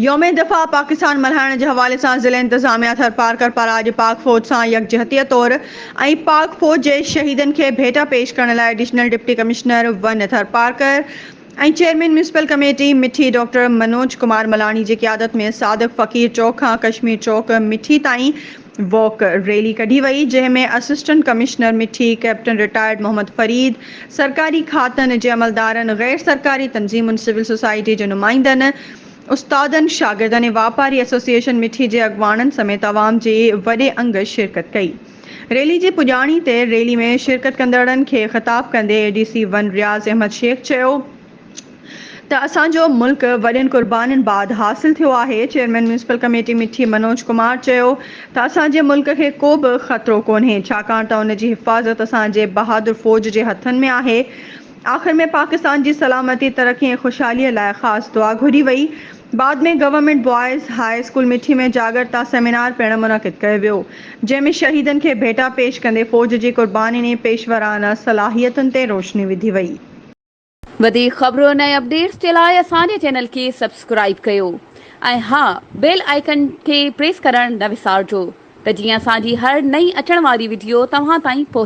يوم دفاع پاڪستان ملهائڻ جي حوالي سان ضلعي انتظاميا ٿرپارڪر پاران اڄ پاڪ فوج سان يڪجهتي طور ۽ پاڪ فوج جي شهيدن کي ڀيٽا پيش ڪرڻ لاء additional deputy commissioner 1 Tharparkar ۽ chairman municipal committee Mithi doctor Manoj Kumar Malani جي قيادت ۾ صادق فقير چوڪ کان ڪشمير چوڪ مٺي تائين واڪ ريلي ڪڍي وئي، جنهن ۾ assistant commissioner Mithi captain retired Muhammad Farid, سرڪاري کاتن جي عملدارن، غير سرڪاري تنظيمن، سول سوسائٽي جي نمائندن، استادن، شاگردن ۽ واپاري ايسوسيئيشن مٺي جي اڳواڻن سميت عوام جي وڏي انگ شرڪت ڪئي. ريلي جي پڄاڻي تي ريلي ۾ شرڪت ڪندڙن کي خطاب ڪندي A D C one Riaz Ahmed Shaikh چيو ته اسان جو ملڪ وڏين قربانين بعد حاصل ٿيو آهي، chairman municipal committee Mithi Manoj Kumar چيو ته اسان جي ملڪ کي ڪو به خطرو ڪونهي ڇاڪاڻ ته ان جي حفاظت اسان جي بهادر فوج جي هٿن ۾ آهي، آخر ۾ پاڪستان جي سلامتي، ترقي ۽ خوشحالي لاء خاص دعا گهري وئي، بعد ۾ government boys high school Mithi ۾ جاڳرتا سيمينار پڻ منعقد ڪيو ويو، جنهن ۾ شهيدن کي ڀيٽا پيش ڪندي فوج جي قربانين ۽ پيشورانه صلاحيتن تي روشني وڌي وئي. وڌيڪ خبرن ۽ اپڊيٽس جي لاء اسان جي چينل کي سبسڪرائيب ڪيو ۽ ها بيل آئيڪن کي پريس ڪرڻ نه وسارجو ته جيئن اسان جي هر نئين اچڻ واري وڊيو توهان تائين پهچي.